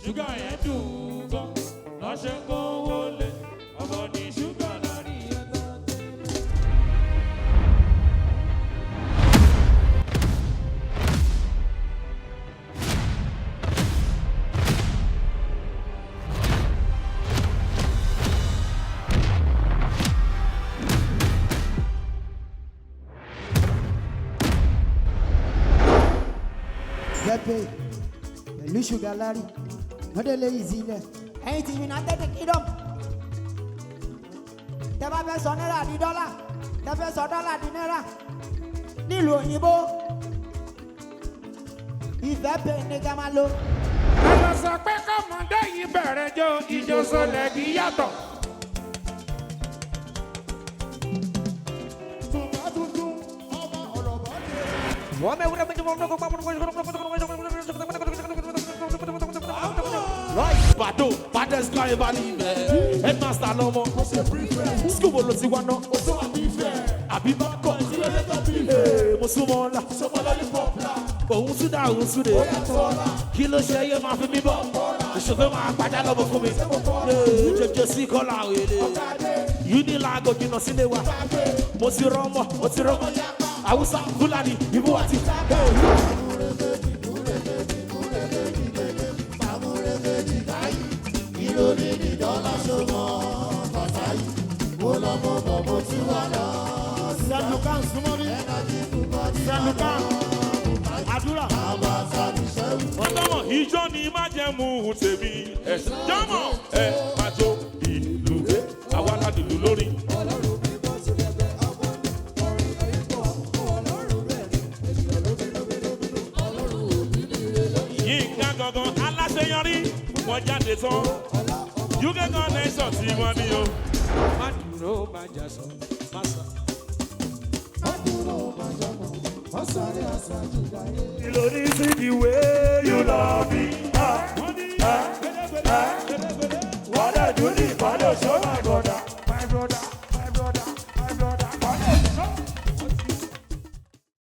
Ṣúgà yẹn dùn gan, lọ́ṣẹ́ kówó lé, ọmọ ní ṣúgà lárí entertainment. Jẹ́pẹ̀ pẹ̀lú Sugar Larry wọ́n délé yìí sílẹ̀. Ẹ̀yin ti United Kingdom, tẹ́ bá fẹ́ sọ náírà di dọ́là, tẹ́ fẹ́ sọ dọ́là di náírà nílùú òyìnbó, ìfẹ́ pè ní ká máa lò. Ẹ lọ sọ pé kọ́mọdé yìí bẹ̀rẹ̀ jó ijó sọlẹ̀ kì í yàtọ̀. Bado, baddest guy ever live. Headmaster lọmọ. School wo ló ti wá ná? Àbí bákọ̀? Mo súnmọ́ ọ́lá. Òun tún dá òun tún dé. Kí ló ṣe yé máa fi mí bọ̀? Ìṣòfẹ́ máa padà lọ́mọ fún mi. Jẹjẹ sí kọ́lá òyìnbó. Unilag jìnnà sílé wa. Mo ti rọ́mọ, mo ti rọ́mọ. Hausa, Fúlàní, Ìbò àti. Sẹ̀lùkàn súnmọ́ mi. Sẹ̀lùkàn. Àdúrà. Ọlọ́mọ ìjọ ni májẹ̀mú tèmi. Ẹ̀sìn jọ́mọ̀ ẹ máa jó ìlú. Àwa ládìlú lórí. Yínká gangan aláṣeyọrí, wọ́n jáde tán. UK connection tí wọ́n ní o. Má dúró, má jà sọ, má sọ. Ìlòdì sí the way you love me.